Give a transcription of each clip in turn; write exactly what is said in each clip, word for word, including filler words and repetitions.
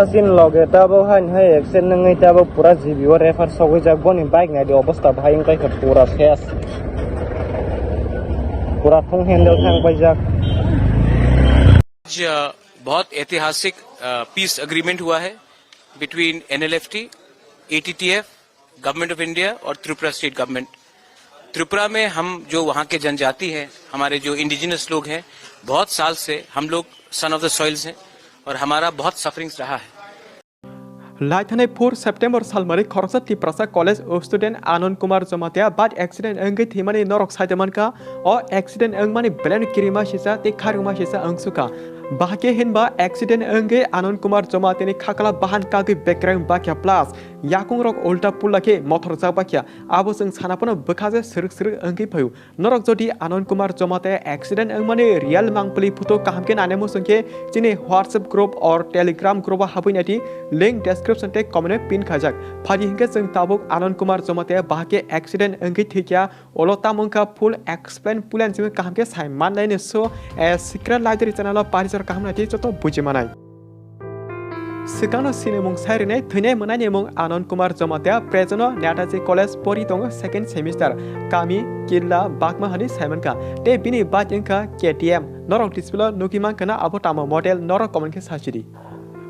Chini loge tabok hain hai accident wngwi tabok pura G B o refer sogwi jak, boni bike naidi obosta bahai wngkha khe pura ses. Pura thung handle thang paijak. आज बहुत ऐतिहासिक piece agreement हुआ है between NLFT, ATTF, government of India और Tripura state government. Tripura में हम जो वहाँ के जनजाति हैं, हमारे जो इंडिजिनस लोग हैं, बहुत साल से हम लोग सन ऑफ द सॉइल्स हैं और हमारा बहुत सफरिंग्स रहा है। Laithani four September salmari khoroksa Tiprasa college student Anand Kumar Jamatia bike accident wngwi thwimani norok saite mankha. O accident wngmani belai no kirima sisa tei kharima sisa wngsukha. Bahai khe hinba accident wngwi Anand Kumar Jamatia ni khakla bahan kagwi bekreng bakya plus yakungrok ulta pulla khe mothorjak bakya. Abo chwng sana phano bwkha je srwk srwk wngwi phaio. Norok jodi Anand Kumar Jamatia accident wngmani real mangpili photo kaham khe nainai muchung khe chini WhatsApp group or Telegram group o habwi naidi, link description tei comment o pin khaijak. Phadi hinkhe chwng tabuk Anand Kumar Jamatia bahai khe accident wngwi thwikya, ulo tamo wngkha full explain puila ni simi kaham khe sai manlaini so, eh, Sikra Library channel o parijor kaham naidi joto buji manai. Swkangno sinimung sai rwnai thwinai mwnaini mung Anand Kumar Jamatia, present o Netaji College pori tongo second semester, kami Killa Bakma hwnwi saimankha, tei bini bike wngkha K T M, norok display o nugwi mankha na abo tamo model, norok comment khe sachidi.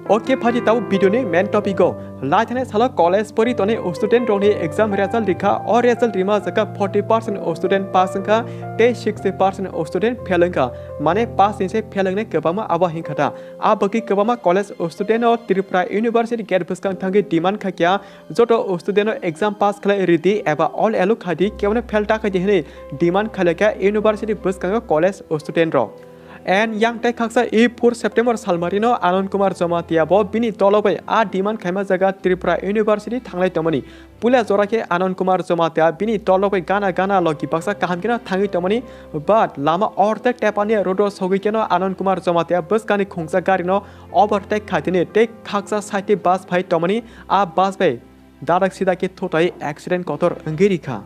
Ok, phaidi tabuk video ni main topic o. Laithani salo college pori tonwi student rokni exam result rikha, o result rima jaga forty percent student pass wngkha tei sixty percent student fail wngkha, mane pass ni se fail wngnai kwbangma abo hinkha ta. A bagwi kwbangma college student o Tripura University gate bwskang thangwi demand khaikha, joto student o exam pass khlai ridi eba all allow khaidi, kebono fail ta khaidi hwnwi demand khailaikha university bwskango college student rok. And yang tei khaksa e four September salmarino Anand Kumar Jamatia bo bini dolo bai a demand khaima jaga Tripura University thanglai tongmani. Puila jora khe Anand Kumar Jamatia bini dolo bai gana gana logi baksa kaham kheno thangwi tongmani, but lama ortek tepani road o sogwi kheno Anand Kumar Jamatia bwskangni khungsa garino overtake khaitini tei khaksa side bus phai tongmani, a bus bai dadak sida khe thutai accident kotor wngwi rikha.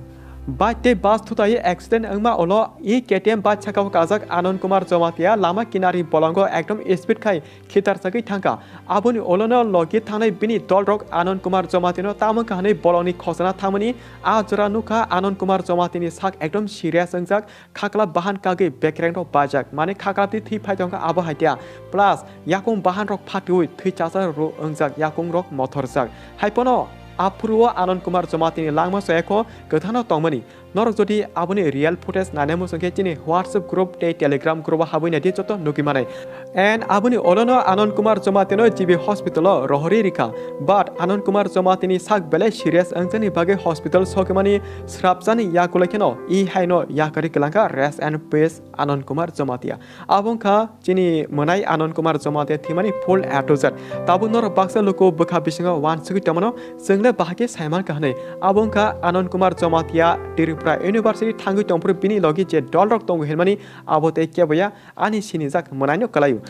Bike tei bus thutai accident wngma ulo e K T M bike sakao kajak Anand Kumar Jamatia lama kinari bolongo ekdom speed khai khitar chagwi thangkha. Aboni ulono logi thangnai bini dolrok Anand Kumar Jamatia no tamo wngkha hwnwi bolongni khosana thangmani. A jora nukha Anand Kumar Jamatia ni sak ekdom serious wngjak, khakla bahan kagwi bekreng rok bajak, mane khakla twi thwi phai tongkha abo hai tia. Plus yakung bahan rok phatwi thwi chasa ro wngjak, yakung rok mothorjak. Hai pono aphuru o Anand Kumar Jamatia ni langma soyakho kwthano tongmani. Norok jodi aboni real footage nainai muchung khe chini WhatsApp group tei Telegram group o habwi naidi joto nugwi manai. And aboni olono Anand Kumar Jamatia no G B hospital o rohorwi rikha. But Anand Kumar Jamatia ni sak belai serious wngjakni bagwi hospital sokmani srapjani yakulai kheno e haino yakarwi kwlangkha, rest and peace Anand Kumar Jamatia. Abo wngkha chini mwnai Anand Kumar Jamatia thwimani full A to Z. Tabuk norok baksa luku bwkha bisingo uansugwi tongmano, chwngle bahai khe saimankha hwnwi. Abo wngkha Anand Kumar Jamatia Tripura University thangwi tongphuru bini logi je dolrok tongo hinmani, abo tei keboya ani sinijak mwnaino kwlaio.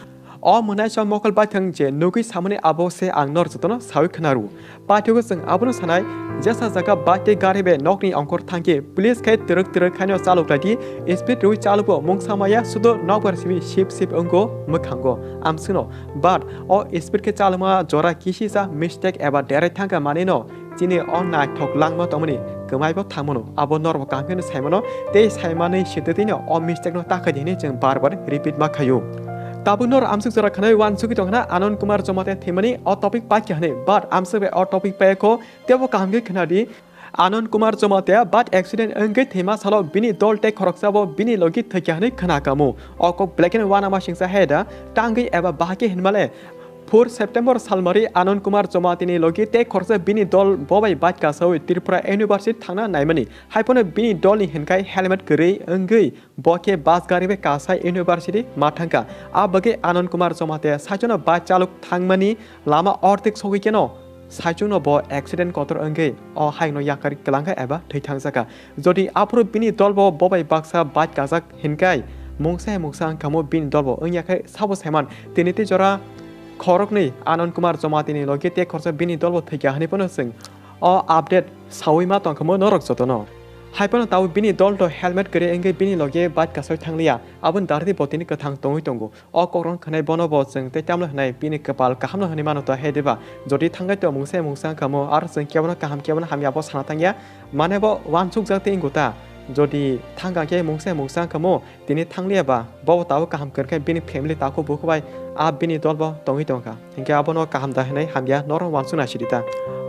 O mwnaisa mokol baithang je nugwi samani abo se ang nor jotono sawi khwnaru. Paithago chwng abono sanai, jesa jaga bike tei gari bai nokni ongkhor thangkhe police khai twrwk twrwk khaino chalok laidi, speed rwi chalokbo mungsa maya sudo nokbar simi sip sip wngo mwkhango amswkno. But o speed khe chalokma jora kisisa mistake eba derai thangkha manwino chini o naithok langma tongmani kwmaibo thangmano, abo norbo kaham kheno saimano tei saimani sitwtwino o mistake no ta khaidi hinwi chwng bar bar repeat ma khaio. Tabuk nor amswk jora khwnai uansugwi tongkhna Anand Kumar Jamatia thwimani o topic paikha hwnwi, but amswk bai o topic paiyakho, teibo kaham khe khwnadi. Anand Kumar Jamatia bike accident wngwi thwima salo bini dol tei khoroksabo bini logi thwikha hwnwi khwna kamo. O kok belai kheno uanama singsa hai da, tangwi eba bahai khe hinmale. Four September salmari Anand Kumar Jamatia ni logi tei khoroksa bini dol bo bai bike kasawi Tripura University thangna naimani. Hai phano bini dol ni hinkhai helmet kwrwi wngwi bo khe bus gari bai kasai university ma thangkha. A bagwi Anand Kumar Jamatia saichwno bike chalok thangmani lama orthik sogwi kheno saichungno bo accident kotor wngwi o hayungno yakarwi kwlangkha eba thwi thangjakha. Jodi aphuru bini dolbo bobai baksa bike kajak hinkhai mungsa hai mungsa wngkha mo bini dolbo wngya khe sabo saiman tini tei jora khoroknwi Anand Kumar Jamatia ni logi tei khoroksa bini dolbo thwikha hwnwi phano chwng o update sawi ma tongkha mo norok jotono. Hai phano tabuk bini dol to helmet kwrwi wngwi bini loge bike kasoi thangliya, aboni dardi bo tini kwthang tongwi tongo. O kokrok khwnai bono bo chwng tei tamle hwnai bini kwpal kahamno hwnwi mano to he diba? Jodi thangkhai to mungsa mungsa wngkha mo, aro chwng kebono kaham kebono hamya bo sana thangya, mane bo uansukjak tei wngkha ta. Jodi thangkha khe mungsa mungsa wngkha mo, tini thangliya ba, bobo tabuk kaham kwrwkhe bini family takhuk bukhuk bai a bini dol bo tongwi tongkha. Hinkhe abono kaham da hinwi hamya norok uansukna sidi ta.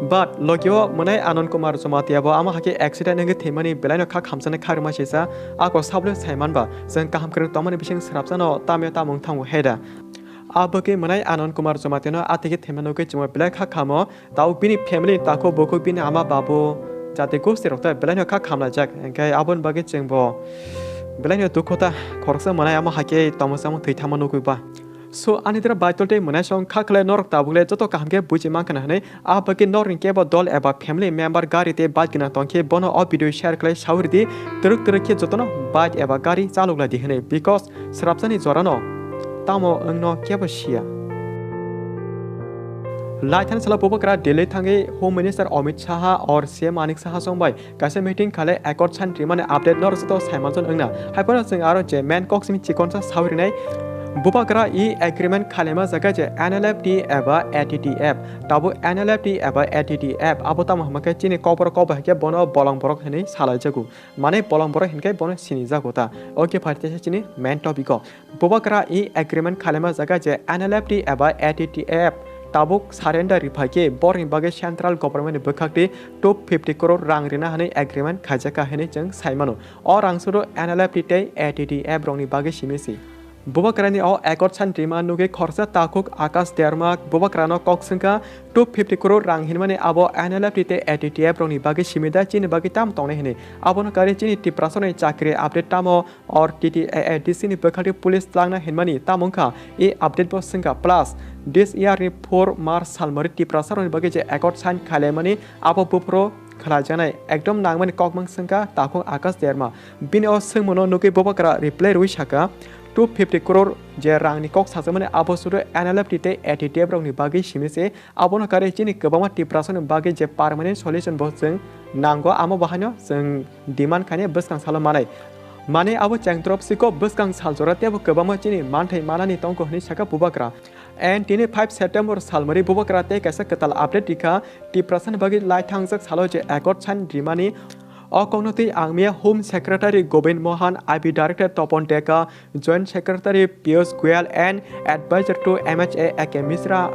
But logio mwnai Anand Kumar Jamatia bo amo hakhe accident wngwi thwimani belaino kha khamjaknai kha rwma sisa ako sabole saimanba chwng kaham kwrwng tongmani bising srapsano tamya tamung thango heda. A bagwi mwnai Anand Kumar Jamatia no atigi thwima nugwi chwngbo belai kha khamo. Tabuk bini family ni takhuk bukhuk bini ama babu jati gosti rok ta belai no kha khamlaijak, hinkhe aboni bagwi chwngbo belai no dukhu ta, khoroksa mwnai amo hakhe tongmung chamung thwi thangma nugwi ba. So ani dra baitul tei mwnai song kha khlai norok tabuk le joto kaham khe buji mankha na hinwi, a bagwi norokni kebo dol eba family member gari tei bike gwnang tongkhe bono o video share khlai sawi ridi, twrwk twrwk khe jotono bike eba gari chalok lai di hinwi, because srapsani jorano tamo wngno kebo siya. Laithani salo Bubagra Delhi thangwi Home Minister Amit Shah or C M Manik Saha song bai kaisa meeting khalai accord sign rimani update norok joto saimanjon wngna. Hai phano chwng aro je main kok simi chikonsa sawi rinai. Bubagra e agreement khalaima jaga je N L F T eba A T T F. Tabuk N L F T eba A T T F abo tamo hwnba khe chini kokborok kok bai khe bono bolong borok hinwi salaijago. Mane bolong borok hinkhe bono sinijago ta. Okay, phai teisa chini main topic o. Bubagra e agreement khalaima jaga je N L F T eba A T T F tabuk surrender riphaikhe borokni bagwi central government ni bwkhakti two fifty crore rang rina hinwi agreement khaijakha hinwi chwng saimano. O rang suru N L F T tei A T T F rokni bagwi simi se. Bubagrani o accord sign rima nugwi khoroksa takhuk Akash Derma Bubagrano kok swngkha two fifty crore rang hinmani abo N L F T tei A T T F rokni bagwi simi da chini bagwi tam tongnai hinwi. Abono kari chini Tiprasani chakri update tamo or T T A A D C ni bwkhakni police tlangna hinmani tamo wngkha e update bo swngkha. Plus this year ni four March salmari Tiprasarokni bagwi je accord sign khailaimani abo buphuru khlaijaknai ekdom nangmani kokmang swngkha takhuk Akash Derma. Bini o swngmano nugwi Bubagra reply rwi saka, two fifty crore je rangni kok sajakmani abo suru N L F T tei A T T F rokni bagwi simi se. Abono kari chini kwbangma Tiprasani bagwi je permanent solution bo chwng nango, amo bahaino chwng demand khainai bwskang salo manai. Mane abo chengtrop siko bwskang sal jora teibo kwbangma chini manthai manani tongkho hinwi saka Bubagra. And tini five September salmari Bubagra tei kaisa kwtal update rikha Tiprasani bagwi lai thangjak salo je accord sign rimani. O kokno twi ang miya Home Secretary Govind Mohan, I B Director Topon Deka, Joint Secretary Piyush Goyal and Advisor to M H A A K Mishra.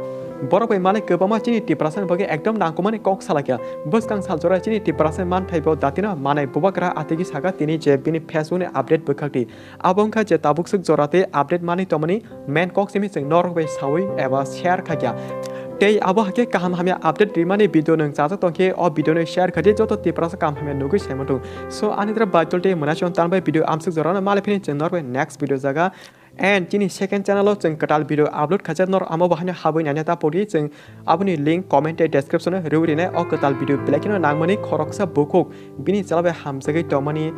Borok bai malai kwbangma chini Tiprasani bagwi ekdom nangkukmani kok salakya. Bwskang sal jora chini Tiprasani manthai bo datino manai Bubagra atigi saka tini je bini Facebook ni update bwkhakti. Abo wngkha je tabuk swk jora tei update manwi tongmani main kok simi chwng norok bai sawi eba share khaikha. Tei abo hakhe kaham hamya update rimani video nwng chajak tongkhe o video no share khaidi joto Tiprasa kaham hamya nugwi saimanthung. So ani dra baitul tei mwnasong tanbai video amswk jorano malai phini chwng norok bai next video jaga. And chini second channel o chwng kwtal video upload khaijak norok amo bahaino habwi naina ta podi chwng aboni link comment tei description o rwi rinai o kwtal video belai kheno nangmani khoroksa bukhuk bini chwla bai hamjagwi tongmani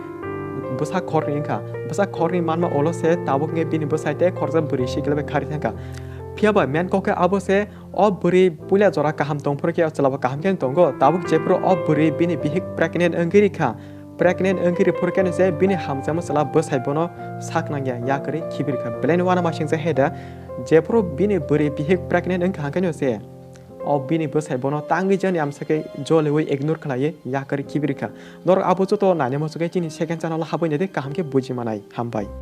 bwsa khorni wngkha. Bwsa khorni manma ulo se tabuk wngwi bini bwsai tei khoroksa bwrwi sikla bai khari thangkha. Phiya ba main kok khe abo se o bwrwi puila jora kaham tongphuru khe o chwla bo kaham khe tongo. Tabuk jephuru o bwrwi bini bihik pregnant wngwi rikha. Pregnant wngwi rwphuru khe se bini hamjakma chwla bwsai bono sak nangya yakarwi khibirkha. Belai no uanamasingcha heda jephuru bini bwrwi bihik pregnant wngkha hwnkhe no se o bini bwsai bono tangwi jani amsakhe joliwi ignore khlaiwi yakarwi khibirkha. Norok abo joto naina muchungkhe chini second channel o habwi naidi kaham khe buji manai. Hambai.